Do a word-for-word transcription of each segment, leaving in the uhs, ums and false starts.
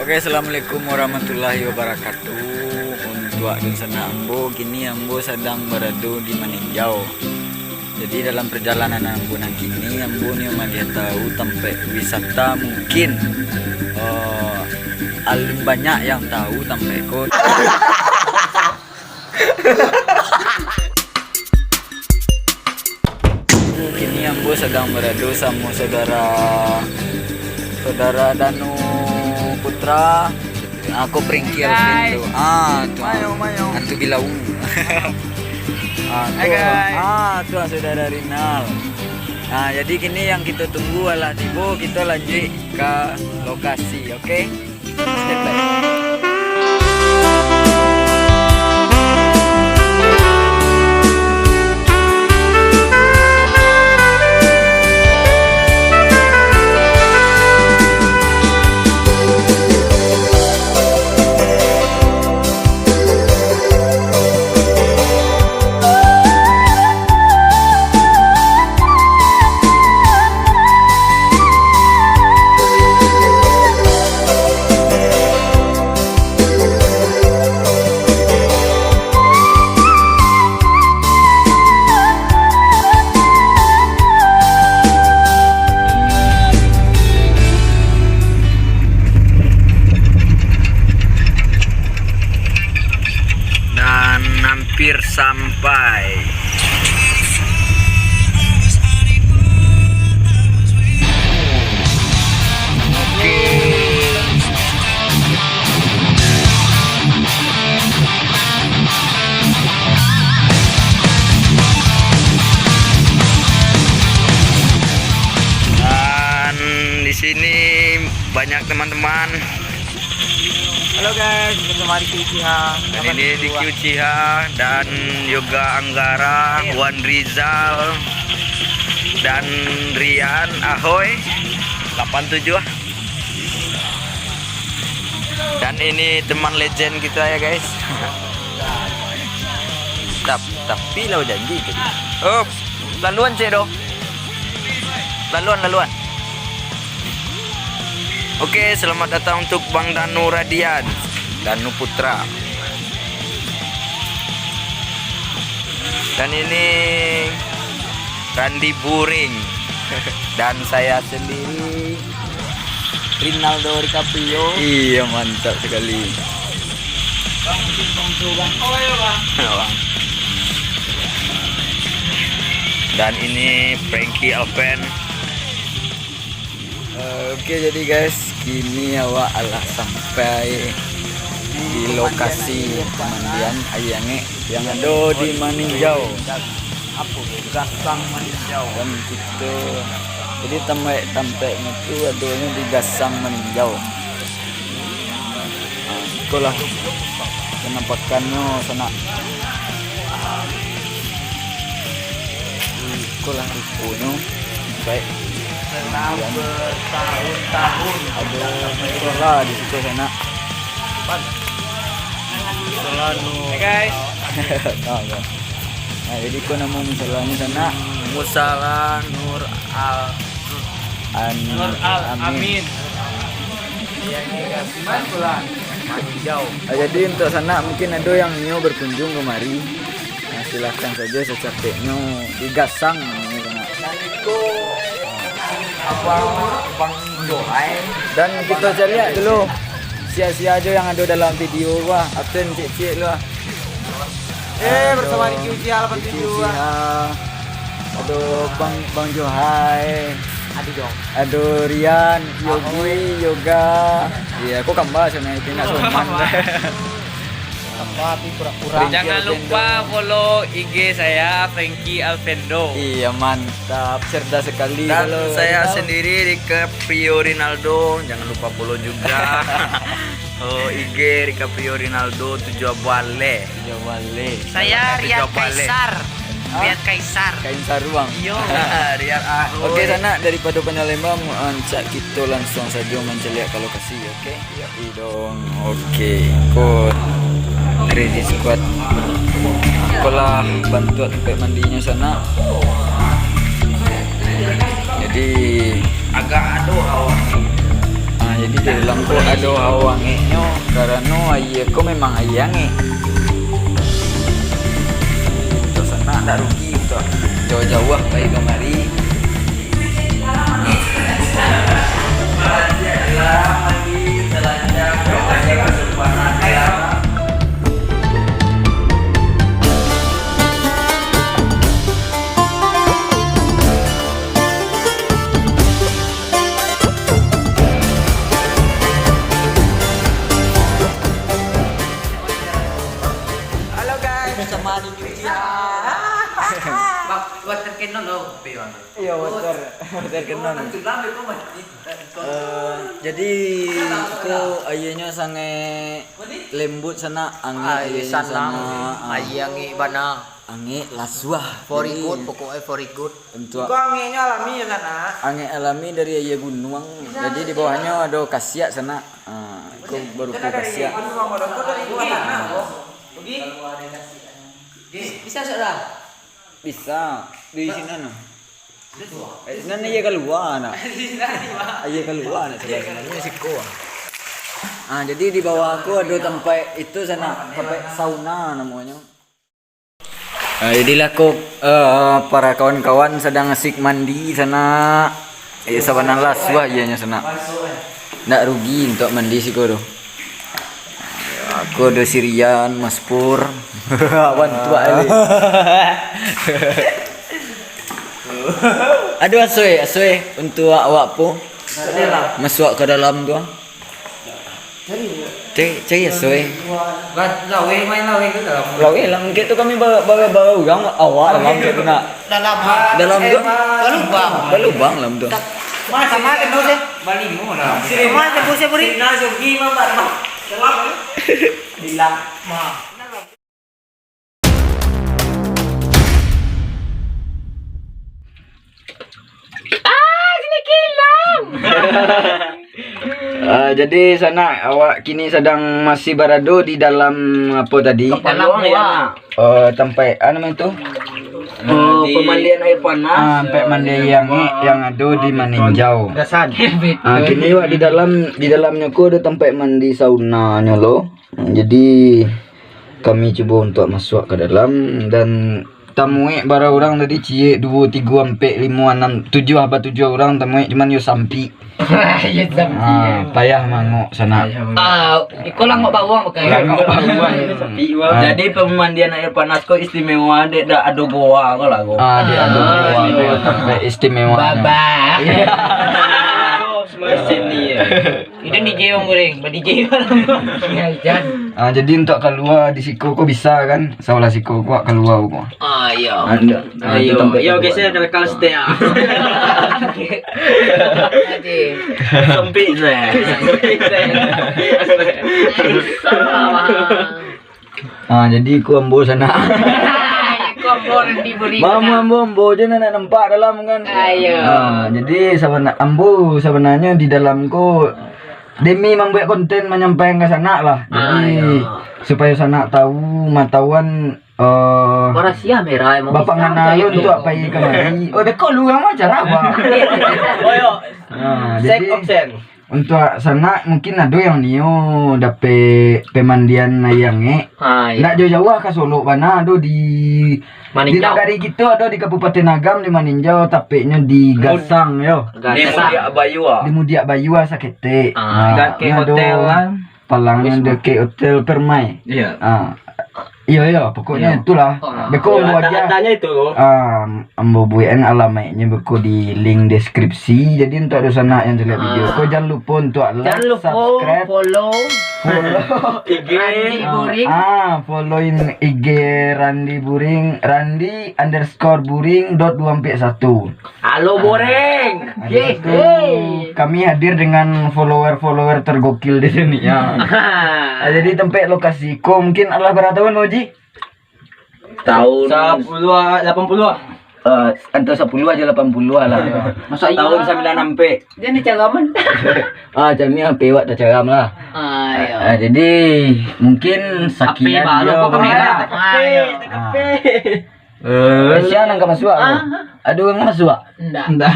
Oke, assalamualaikum warahmatullahi wabarakatuh. Untuak dunsanak ambo, kini ambo sadang barado di Maninjau. Jadi, dalam perjalanan ambo nan kini, ambo ni magiah tahu tampek wisata mungkin, eh, alun banyak yang tahu tampek ko. Kini ambo sadang barado samo saudara, saudara Danu Putra. Aku Pringki Alvin tu. Ah, tu. Mayo, mayo. Antu Bilau. Ah, tu. Hai, guys. Ah, tu saudara Rinal. Ah, jadi kini yang kita tunggu alah tibo, kita lanjut ke lokasi, oke? Dan hampir sampai. Oke. Dan di sini banyak teman-teman. Halo guys, bersama Diki Uchiha. Dan ini Diki Uchiha dan Yoga Anggara, Wan Rizal, dan Rian Ahoy delapan tujuh. Dan ini teman legend kita ya guys. Tap- tapi lah janji tadi. Oh, laluan cek doh. Laluan, laluan. Oke, selamat datang untuk Bang Danu Radian, Danu Putra. Dan ini Randi Buring. Dan saya sendiri, Rinaldo DiCaprio. Iya, mantap sekali. Bang, mungkin Bang Joe, Bang. Oh, iya, Bang. Bang. Dan ini Frankie Alven. Eh, oke, jadi guys, kini awak alah sampai di lokasi pemandian aia angek yang ado di Maninjau. Apo tu? Gasang Maninjau. Dan kito, jadi tampek-tampeknyo tu adonyo di Gasang Maninjau. Ah, ikolah penampakannyo sanak. Ikolah ruponyo. Baik. Setelah bertahun-tahun. Ado musola di situ sanak. Pan. Musola Nur. Hai, guys. Nah, ya. Nah, jadi ko namo musolanyo sanak? Musala Nur Al An-, Nur Al Amin. Amin. Yang di Gasang Maninjau. Ah, jadi untuk sanak mungkin ado yang nio berkunjung kamari, nah, silahkan sajo sacapeknyo di Gasang namonyo sanak. Dan iko Abang, Bang Johai. Dan kito caliak dulu sia-sia ajo yang ado dalam video, wah, absen ciek-ciek dulu, ah. Eh, bersama Ado Diki Uchiha delapan tujuh, Diki Uchiha. Ado Bang, Bang Johai. Ado Jong. Ado Rian, Yogi, Ahoy. Yoga. Iya, kok kamba sana itu nak soman. Kamba tapi pura-pura. Jangan lupa follow I G saya, Frankie Alvendo. Iya, mantap. Cerdas sekali. Dan kalau saya tahu. Sendiri, DiCaprio Rinaldo. Jangan lupa follow juga. Oh, I G DiCaprio Rinaldo tujuh baleh. Tujuh baleh. Saya Tujuh Rian baleh. Kaisar. Hah? Rian Kaisar. Kain saruang. Iyo. Rian Ahoy. Oke, sanak, daripada panjang lebar, ancak kito langsung sajo mancaliak ka lokasi, oke? Iyo. Iyo dong. Oke, ko Crazy Squad. Ikolah bantuak tampek mandinyo sanak. Jadi, agak ado awak. Ah, Jadi di dalam ko ado hawa angeknyo, karano aia ko memang aia angek. Untuak sanak ndak rugi untuak jauah-jauah pai kamari. Halo guys, bersama Nini Uchiha. Bang, water cannon lo, kopi bang. Iyo, water, water cannon. Kan tulang beko mati. Eh, jadi ko aianyo sangaik lembut sanak, angek aianyo sanak. Ah. Aia angek bana. Angek lasuah. Very good, pokoknyo very good. Untuak ko angeknyo alami yo sanak. Angek alami dari aia gunuang. Jadi di bawahnyo ado kasiak sanak. Ah, ko barupo kasiak. Bisa, saudara? Bisa. Di sinan, no. Eh, sinan aia kalua, nak. Aia kalua, nak, saudara. Sinan siko. Ah, jadi di bawah ko ado tampek itu sanak, tampek sauna namonyo. Ah, jadilah ko, eh, para kawan-kawan sadang asik mandi sanak. Eh, sabana lasuah ianyo sanak. Ndak rugi untuak mandi siko tu. Ko ado si Rian, Mas Pur. Awan tuak ni. Aduh, asoe, asoe, untuak awak po masuak ka dalam tu. Cari, cari asoe. Laweh, main laweh ke dalam? Laweh lah, mungkin tu kami ba-, ba-, ba-, urang awak dalam tu nak. Dalam. Dalam tu? Balubang. Balubang dalam tu. Sama tembus, eh. Balimo lah. Sama tembus, eh, Buri. Sina Zogi mah, Mbak, Mbak. Dalam. Bilang, mah. Ah, sini kilang. Ah, jadi sanak, awak kini sadang masih barado di dalam apo tadi? Dalam gua. Eh, tampek, ah, namo itu? Oh, di pemandian air panas. Ah, tampek mandi aia angek yang ado di Maninjau. Dasan. Ah, kini awak di dalam, di dalamnyo ko ado tampek mandi saunanyo lo. Jadi, kami cubo untuak masuak ka dalam, dan tamuek bara urang tadi, ciek, duo, tigo, ampek, limo, anam, tujuah, batujuah urang tamuek, cuman yo sampik. Yo sampik. Ah, payah mangok sanak. Payah mangok. Ah, iko langok bawang pakai. Langok bawang. Sampik, bang. Ah. Jadi, pemandian air panas ko istimewa, dek dak ado goa ko lah, ko. Ah, dek ado goa, ah, ko, tampek istimewa. Babah. Iya. Mesin ni, ya. Itu D J Bang Goreng, ba-D J. Iya, Jan. Ah, jadi untuak kalua di siko ko bisa kan? Sabalah siko ko kalua ko. Ah, iya. Ado. Ah, itu tampek kalua. Yo, geser ke lekal setia. Aduh. Sempit, saya. Sempit, saya. Ah, jadi ko ambo sanak. Ko ambo Randi Buring. Mama ambo, ambo je nak nampak dalam kan. Ah, iya. Ah, jadi sabana-, ambo sabananyo di dalam ko demi mambuek konten manyampaikan ka sanak lah. Jadi, ah, iya, supayo sanak tahu, matahuan, eh, barasia merah emang bapak bisa, ngana saya yo tu. Untuak pai kamari. Oh, beko lu yang acara apa? Oh, yo. Ah, jadi, absen. Untuak sanak, mungkin ado yang nio dapek pemandian aia angek. Ha, iyo. Ndak jauah-jauah ka Solok bana, ado di, di Maninjau. Nagari kito, ado di Kabupaten Agam, di Maninjau, tapeknyo di Mud-, Gasang, yo. Gasang. Di Mudiak Bayua. Di Mudiak Bayua saketek. Ah. Dakek hotel lah. Palangnyo dakek Hotel Permai. Iya. Ah. Iyo, iyo, pokoknyo itulah. Beko ambo agiah. Kata-katanya itu. Ah, ambo buekan alamaiknyo beko di link deskripsi. Jadi, untuak ado sanak yang liek video ko, jan lupo untuak like, subscribe, follow. Follow. I G. Randi Buring. Ah, follow-in I G Randi Buring, Randi underscore Buring dot dua empat satu. Halo, Boreng. Habis tu, kami hadir dengan follower-follower tergokil di sini, ya. Ah, jadi tampek lokasi ko mungkin alah bara tahun, Oji? Tahun sapuluah, lapan puluah. Eh, antara sapuluah jo lapan puluah lah. Masa iya? Tahun sambilan ampek. Jadi cagaman. Ah, kami H P awak tacaram lah. Ah, iya. Ah, jadi mungkin sakian yo. Kamera. Ah, iya. Ah. Eh, sia nan ka masuak tu? Ah. Ado urang masuak? Ndak. Ndak.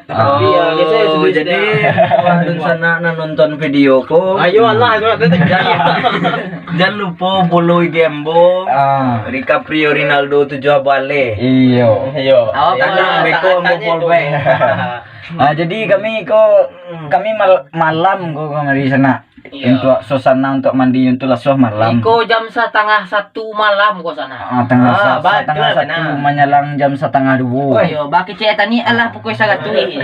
Tapi, ya, biaso, oh, jadi, buat dunsanak nan nonton video ko. Ayo, alah, tu, tu, tu. Jan, jan lupo follow I G Ambo. Ah. DiCaprio Rinaldo tujuah baleh. Iyo. Iyo. Awak tanang beko Ambo follow bae. Ah, jadi kami ko, kami mal-, malam ko kamari sanak. Iyo. Untuak suasana untuak mandi untuak lasuah malam. Iko jam satangah satu malam ko sanak. Ah, tangah sa-, satangah satu manyalang jam satangah duo. Iyo, bakecek tani alah pukul saratuih.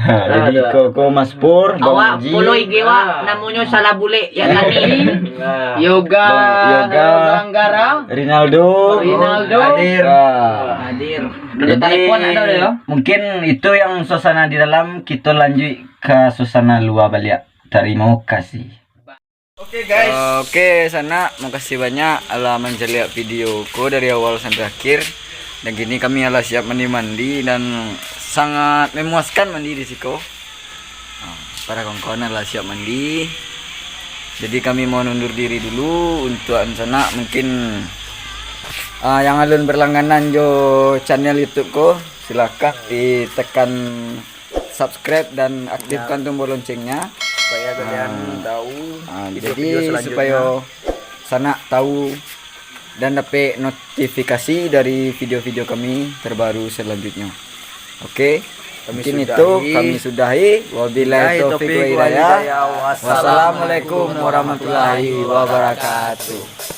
Jadi ko, ko Mas Pur, Bang Haji. Awak follow I G wak, namonyo Salah Bulek, ya tadi. Yoga, Bang Yoga. Yoga Anggara. Rinaldo. Rinaldo. Hadir. Ah. Hadir. Jadi, telepon ado yo. Mungkin itu yang suasana di dalam, kito lanjuik ka suasana lua baliak. Tarimo kasih. Oke, guys. Oke, sanak, makasih banyak alah mancaliak video ko dari awal sampai akhir. Dan kini kami alah siap mandi-mandi dan sangat memuaskan mandi di siko. Ah, para kawan-kawan alah siap mandi. Jadi kami mohon undur diri dulu untuak sanak. Mungkin, ah, yang alun berlangganan jo channel YouTube ko, silakan ditekan subscribe dan aktifkan tombol loncengnya. Supaya kalian tahu video-video selanjutnya. Ah, jadi supayo sanak tahu dan dapek notifikasi dari video-video kami terbaru selanjutnya. Oke, mungkin itu kami sudahi. Wabillahi taufiq wal hidayah. Wassalamualaikum warahmatullahi wabarakatuh.